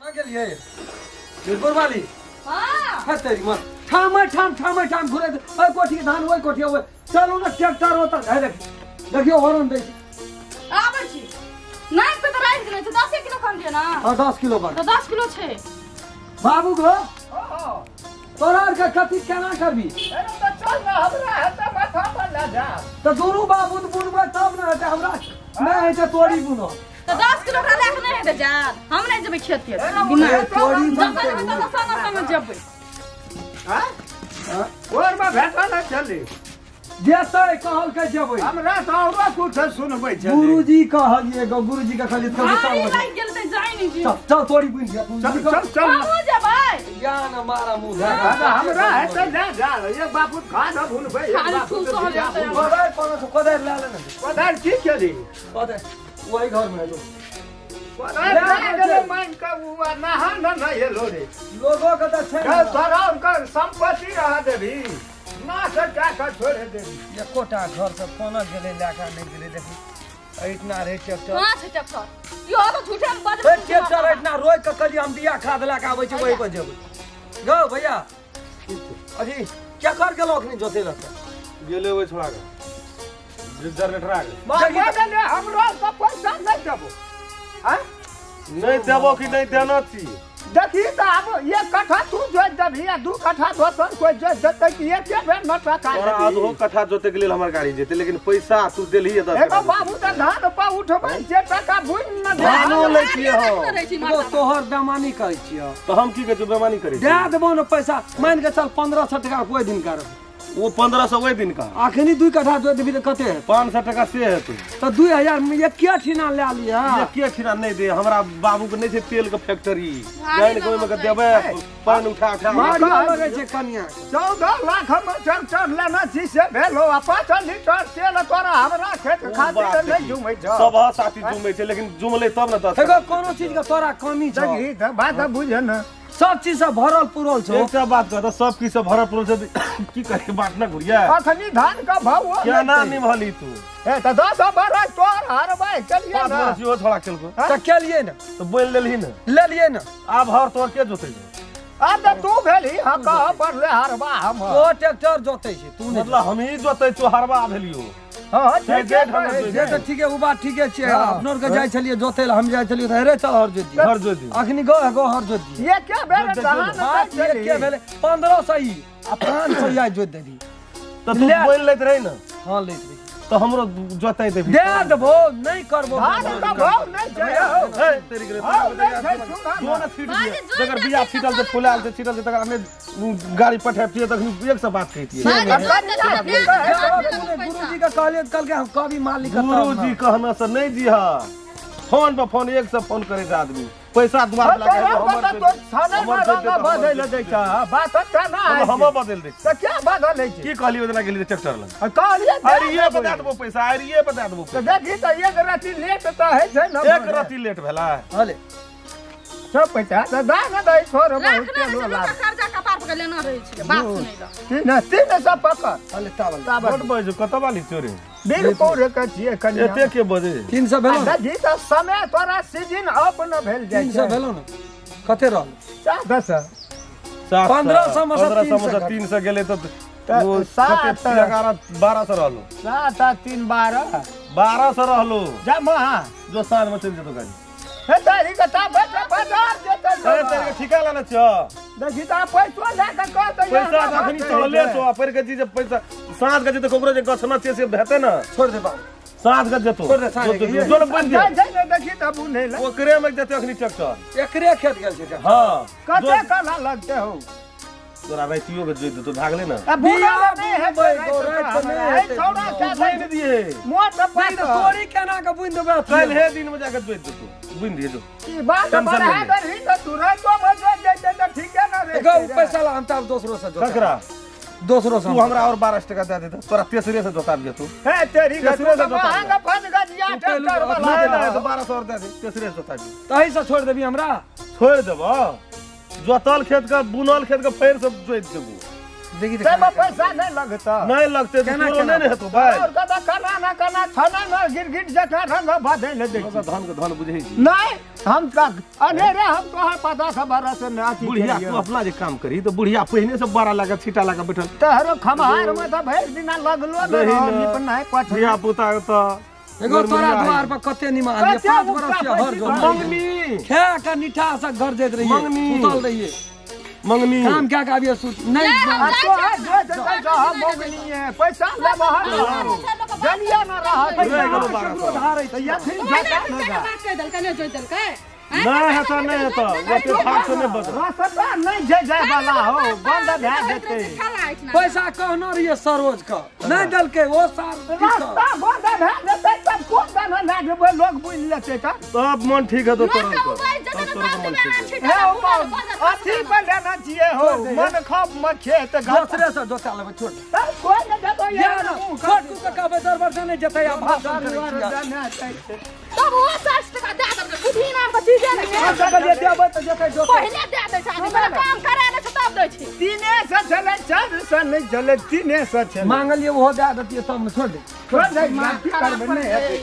कना गेलियै वीरपुर वाली? हां है तेरी मां ठाम ठाम ठाम ठाम घुरे ओइ कोठी के धान ओइ कोठी ओइ चलू ना ट्रैक्टर होता है। देखियो हॉर्न दै आबै छी नै पे त राखि देने छै 10 किलो कम दियो ना। हां 10 किलो बा त 10 किलो छै बाबू गो। तोरा आर के कथी केना करबी? अरे त चल ना हमरा हेतै माथा पर ले जा। त दुनू बाबू बुनबै तब ना हेतै, हमरा नै हेतै तोरी बुनो। त 10 किलो ओकरा लए के नै हेतै जा, हम नै जेबै खेत के बिना तोरी जखन हेतै त संग संग जेबै। हां ओर में भेटल है चली जेतै कहल के जेबै। हमरा त औरो कुछ सुनबै छै। गुरुजी कहलिए गो, गुरुजी के कहलिए तब चल लागि गेल त जाय नै जी। चल चल तोरी बुन दिया चल चल चल हमहु जेबै। या न मारा मुंह धर हमरा हेतै ले जा। एक बापू खाना भुनबै एक बापू कोदारि कोनो से कोदारि ले ले ना। कोदारि की केली? कोदारि वही घर में है जो कोदारि ले गेलै मान के उ नहा न न एलो रे। लोगो के त छै तोरा उनकर संपत्ति रह देबी ना से का का छोड़ देबी। एकोटा घर से कोना गेलै लए के नहि गेलै। देखी एतना रे ट्रैक्टर। कहाँ छै ट्रैक्टर? यो तो झूठे में बजबै ट्रैक्टर एतना रोक के कहलियै हम बिया खाद लए के आबै छी ओहि पर जेबै। गौ भैया अजी क्या कर गेलो अखनी जोते लए गेले ओहि छोड़ा के जनरेटर आ गेल। गेले हमरो सब पैसा नहि देबो। हां नहि देबो कि नहि देना छी? देखी त आब एक कट्ठा तू जोति देबही आ 2 कट्ठा दोसर कोइ जोति देतै कि एके बेर न टका तोरा आधो कट्ठा जोते के लेल हमर गाड़ी जेतै, लेकिन पैसा तू देलही 10 एगो बाबू त धान पर उठबै जे टका बुनि न धानो लै छियै हम। तोहर बेमानी करै छियै त हम की कहै छियै? बेमानी करै दे देबो न पैसा। मान के चल 1500 टका कोइ दिन का रह। वो 1500 ओहि दिन का अखनी 2 कट्ठा जोति देबही त कते हेतै? 500 टका से हेतै त 2000 में एके ठिना ले लिअ। एके ठिना नहि दे, हमरा बाबू के नहि छै तेल के फैक्ट्री, जानि के ओहिमे के देबै पानि उठा उठा मारियो लगै छै कनिया। 14 लाख हम ट्रैक्टर लेना छी से भेलो आ 5 लीटर तेल तोरा हमरा खेत खातिर नहि जुमै छौ। सब साथी जुमै छै लेकिन जुमलै तब ने 10। एगो कोनो चीज के तोरा कमी छौ? देखी त बात बुझ न, सब चीज से भरल पुरल छौ। एकटा बात कह त सब चीज से भरल पुरल छै की करे बात न घुरिया। अखनी धान का भाव केना निभली तू? ए त 10 12 तोर हरबै चलिए ना। 5 वर्ष छोड़ा केलको त केलिए ना त बोल लेलही ना लेलिए ना। आब हर तोर के जोतै? आब त तू भेलही ह कह पर ले हरबा हम। ओ ट्रैक्टर जोतै छै तू नै, मतलब हम ही जोतै छौ हरबा भेलियो। हां ठीक है जे त ठीक है उ बात ठीके छै। अपनोर के जाइ छलियै जोतै ल, हम जाइ छलियै त हेरे चल हर जोत हर जोत। अखनी गो गो हर जोत ये के भेल धान बात ये के भेलै 1500 ई आ 500 आइ जोत देबी त तू बोल लैत रही ना। हां लैत रही त हमरो जोतै देबी दे देबो नै करबो। धान का भाव नै छै हे तेरी गेलै जो न छीट दिए जकर बिया छीटल छै फुलाल छै छीटल छै तकर हमे गाड़ी पठाबतियै तखनी एक से बात कहितियै। गुरुजी के कहलियै कल के हम कभी मालिक गुरुजी कहना से नै दिहा। फोन पर फोन एक से फोन करे छै आदमी पैसा दुआर लगा हमर बदल दै छै बात ना हम बदल दै त क्या बदल छै? की कहलियै ओतना गेली ट्रैक्टर लग कहलियै अरिये बता देबो पैसा अरिये बता देबो। त देखी त एक राति लेट त है छै न, एक राति लेट भेला हले सब पैसा त दा न दै छोड़ बहुत तेल ला कर्जा कपार पर लेना रहै छै बात सुनै ल तीन तीन सब पकड़ हले तावल बड बजो कत वाली चोरी बिलकुल के छियै कनिया एते के बजे 300 भेलो न। देखी त समय तोरा सीजन अप न भेल जाइ छै। 300 भेलो न कते रहल? 10 1500 में 1500 300 गेलै त 7 11 1200 रहलो 7 आ 3 12 1200 रहलो जमा जो साँझ में चलि जेतो गाड़ी। हे तारी के ता बैठ बाजार जेतै। अरे तेरे के ठिका लेने छौ? देखी त पैसो लए के कहतै पैसा त अखनी चलले छौ आ पर के जी जे पैसा साँझ के जेतै ककरो जे गछना छै से हेतै न। छोड़ दे बाबू साँझ के जेतो छोड़ दे साँझ के जो न बन जाइ छै ने। देखी त बुनै ल ओकरे में जेतै अखनी ट्रैक्टर एकरे खेत गेल छै। हां कते कला लगते हो तोरा रातियो के जोइ देतो भागले ना। आ बुना नै हेतै राति नै हेतै छौड़ा के बुनि दिए मोट पात तोरी केना के बुनि देबै? काल्हि हे दिन में जाके जोइ देतो बुनि दिए जो ई बात बढ़ा दरही त तू रातो में जोइ जैते त ठीके न रे। एगो पैसा ला हम त दोसरो से जोता ककरा दोसरो से तू हमरा और 12 टका दे दे तोरा तेसरे से जोता दिए तू। हे तेरी के तू महंगा फंस गजिया ट्रैक्टर वाला नहीं तो 1200 और दे दे तेसरे से जोता दिए। तही से छोड़ देबी हमरा? छोड़ देबो जोतल खेत का बुनल खेत का फेर सब जोइत देबो। देखी तैमे पैसा नहि लगतौ। नहि लगतै तऽ तोरो नहि ने हेतौ भाइ। और कतऽ कना ना कना छना ना गिरगिट जकाँ रंग बदलि दै छी। धन के धन बुझै छी। नहि हम तऽ अनेरे हम तोहर पता से बरस ने अथी बुढ़िया तू अपना जे काम करी तऽ बुढ़िया पहिने से बड़ा लगा छीटा लगा बैठल। तोहरो खमहार मे तऽ भरि दिना लगलो ने रहो निपनाइ पछनाइ। धिया पुता के तऽ एगो तोरा द्वार पर कते निमन 5 बरस से हर जो मंगनी खा के निठा से घर जाइत रहिए सुतल रहिए मंगनी काम क्या का अभी सुत नहीं मंगनी है पैसा ले बाहर जलिया ना रहा नहीं हेतौ नहीं हेतौ ओते भाग से नहीं बचत रास्ता नहीं जे जाय वाला हो बंद भए जेतै। पैसा कहनो रहिए सरोज का नहीं देलकै ओ सार रास्ता बंद भए जेतै तब कोन दाना लए जेबै लोग बुझि लेतै तब मन ठीक हेतौ तोरा अथी पर लेना छियै हो मन खप मे खेत दोसरे से जोता लेबै छोड़ तब कोइ नहि देतौ यार छोड़ तू के कहबै दरबार से नहीं जेतै आ भाषण करै छियै तब ओ 60 टका दे देलकै बुद्धि नाम के चीजे नहि देबै तऽ जेतै जोतै पहिले दे दै छै आदमी काम करै नहि छै तब दै छै 300 छलै 400 नहि छलै 300 छलै मांगलियै ओहो दए देतियै तब ने छोड़ दे छोड़ दे की करबै नहि हेतै।